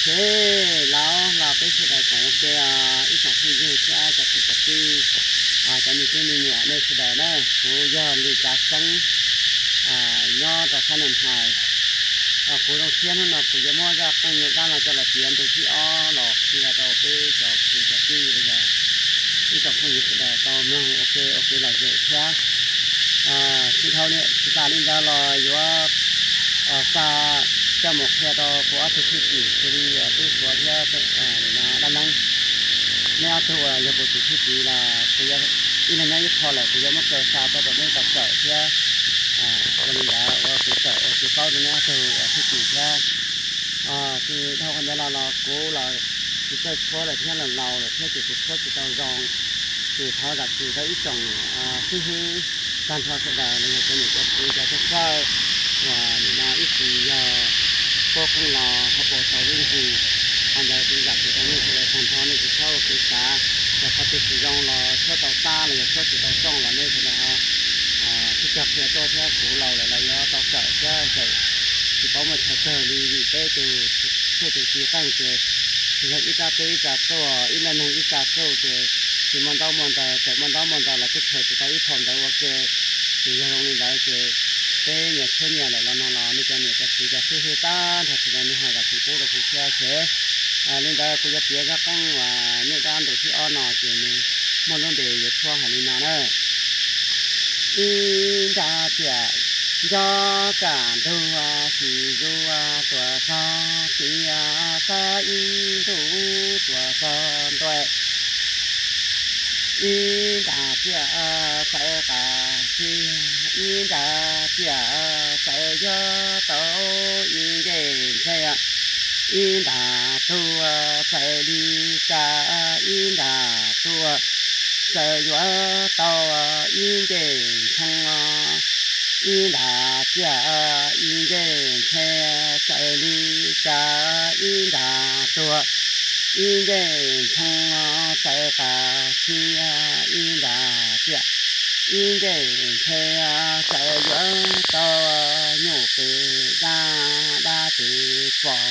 Ces los peb sawv daws koom ua ke, ib tsoom phooj ywg thiab cov kwv cov tij, cov me tub me nyuam nej sawv daws na, kuv yog Lis Kav Xeeb, nyob rau sab Naj Hais. Kuv zoo siab hnub no kuv yuav muab zaj qeej nyuj dab no coj los piav ntu thib ob los qhia rau peb cov kwv cov tij los yog ib tsoom phooj ywg sawv daws tau mloog ua ke ua kev lom zem thiab. Tsis dhau li, tsis tas li ntawd los yuav xa coj mus qhia rau kuv ob tug thwj tim xws li tub Suav thiab dab neeb. Neb ob tug uas yog kuv tus thwj tim los kuv ib leeg nyob ib qho lawm, kuv yuav muab kaw xa tuaj rau neb tau kawm thiab ua li ntawd ua kev kawm ua kev paub rau neb ob tug uas thwj tim thiab. Tsis dhau qhov ntawd los los kuv los tsis txawj tshuab lawm thiab, laus laus lawm thiab ces kuv tshuab tsis tau zoo. Ces thov zam txim rau ib tsoom xib hwb tag nrho sawv daws los yog cov niam cov txiv cov tub fawj uas nim no ib txwm yog pab qeej los ho pab sau lub ntsis. Qhov ntawd kuv zam txim rau nej sawv daws tag nrho, nej tsis txhob ua kev xav, yog qhov twg tsis zoo los tshuab tau tab los yog tshuab tsis tau rooj los nej sawv daws ho sib cog qhia tuaj thiab. Kuv laus lawm los yuav tau kawm thiab, tsis paub muaj chaw kawg li vim peb tus txuj tus ci qeej ces tsis yog ib rab teb ib tsa txuj, ib leej neeg ib tsa txuj ces tsis muaj ntaub muaj ntawv, txawm muaj ntaub muaj ntawv los twb khaws tsis tau ib phau ntawv ua ke. Ces yog zoo li ntawd ces peb nyias tshuab nyias lawm los no los nej cov niam cov txiv cov xib hwb tag nrho sawv daws nej ho zam txim pub rau kuv thiab. Ces li ntawd kuv yuav piav zaj qeej uas nyuj dab ntu thib ob no ces nws muaj lub npe yuav tshuab hais li no na. Ib nra tiam nco kam ntug xim zuag tuaj txog tiam xav ib ntus tuaj txog ntua. Ib nra tiam xav qas txia, ib nra tiam xav yuav tau ib ncej ntxhe, ib nra tuaj xav li cas, ib nra tuaj xav yuav tau ib ncej ntxhoo, ib nra tiam ib ncej ntxhe xav li cas, ib nra tuaj ib ncej ntxhoo xav qas txia, ib nra tiam ib ncej ntxhe xav yuav tau nyuj pes dab, dab pes pom,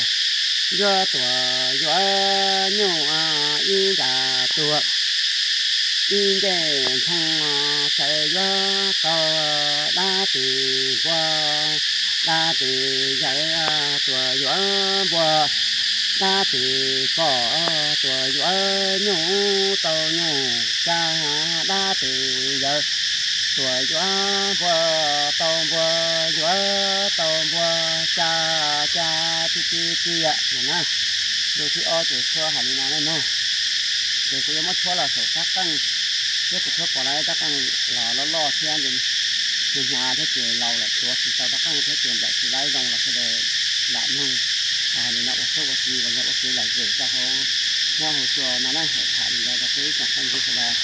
yuav tuaj yuav nyuj ib nra tuaj ib ncej ntxhoo xav yuav tau dab pes npua, dab pes yawm tuaj yuav npua, dab pes pom tuaj yuav nyuj tau nyuj cas, dab pes yawm tuaj yuav npua tau npua, yuav tau npua cas cas tib tib tiam no na. Lus thib ob ces tshuab hais li no na no. Ces kuv yuav muab tshuab los saum rab qeej, thiab kuv tshuab pom lawv rab qeej los loj loj thiab hnyav hnyav thiab ces laus lawm tuav tsis tau rab qeej thiab ces nplawm tsis laib zoo los sawv daws lam mloog hais li no ua txuj ua ci los yog ua kev lom zem rau hauv huab hauv cua no na. Tham li ntawd rau peb ib tsoom phooj ywg sawv daws.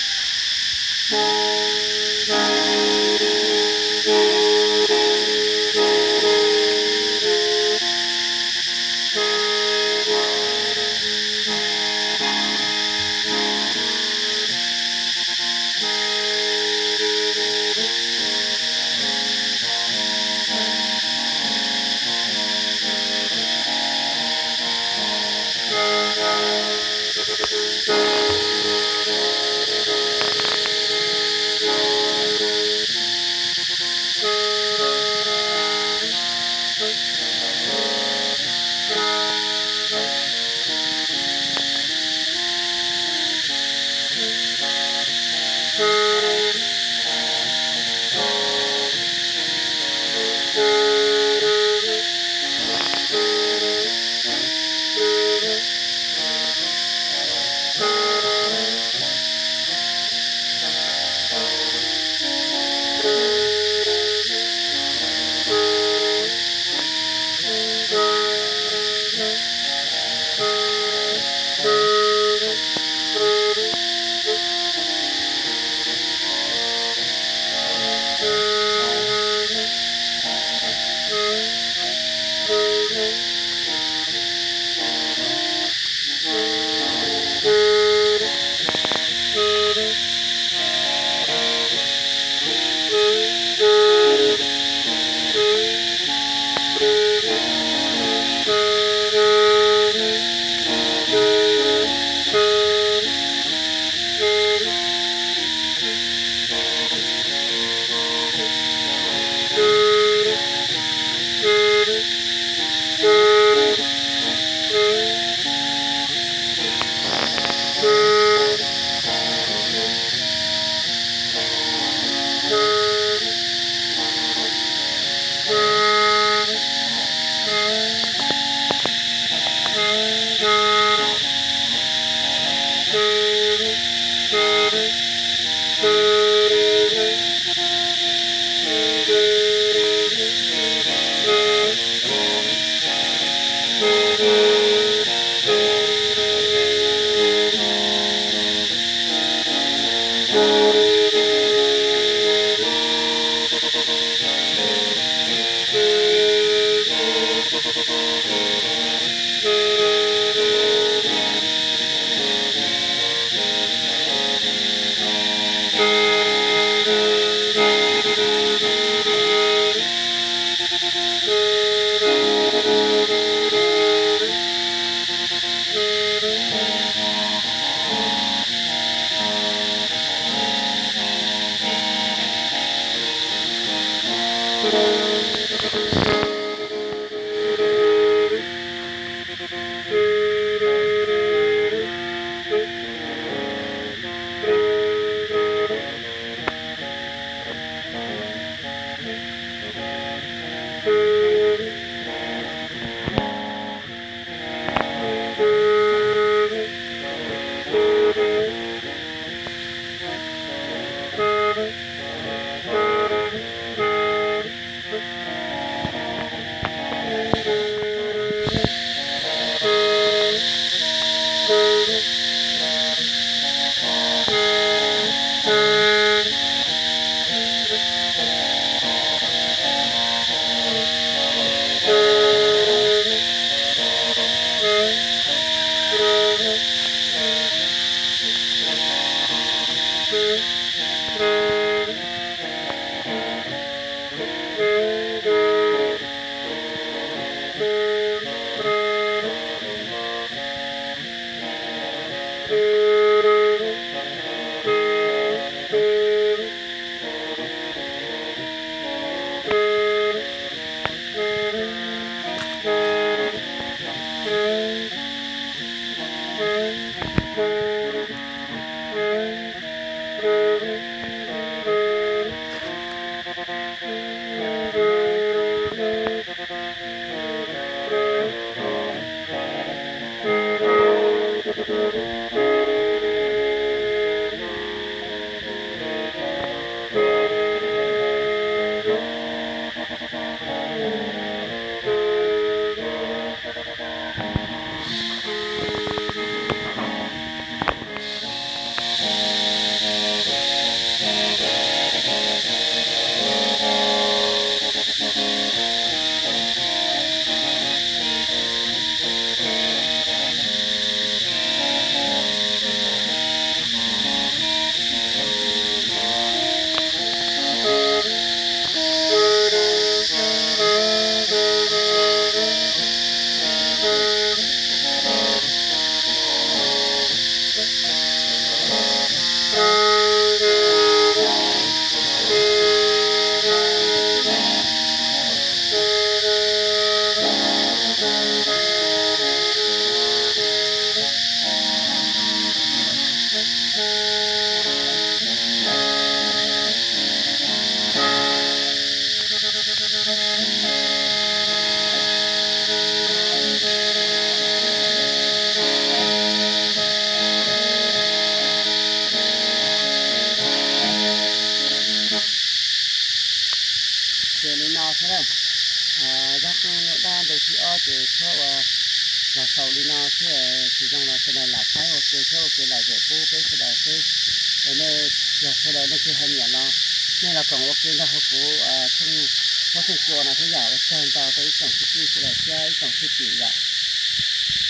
Ces li no xwb na, zaj qeej dab ntub thib ob ces tshuab ua los xaus li no xwb, tsis zoo los sawv daws lam saib ua ke thiab ua kev lom zem pub peb sawv daws xwb. Es nej yog sawv daws leej twg ho nyiam los nej los koom ua ke nrog hauv kuv tshooj, muab tshooj cua no thiab yom. Ua tsaug ntau rau ib tsoom kwv tij sawv daws thiab ib tsoom txhiv txim yom.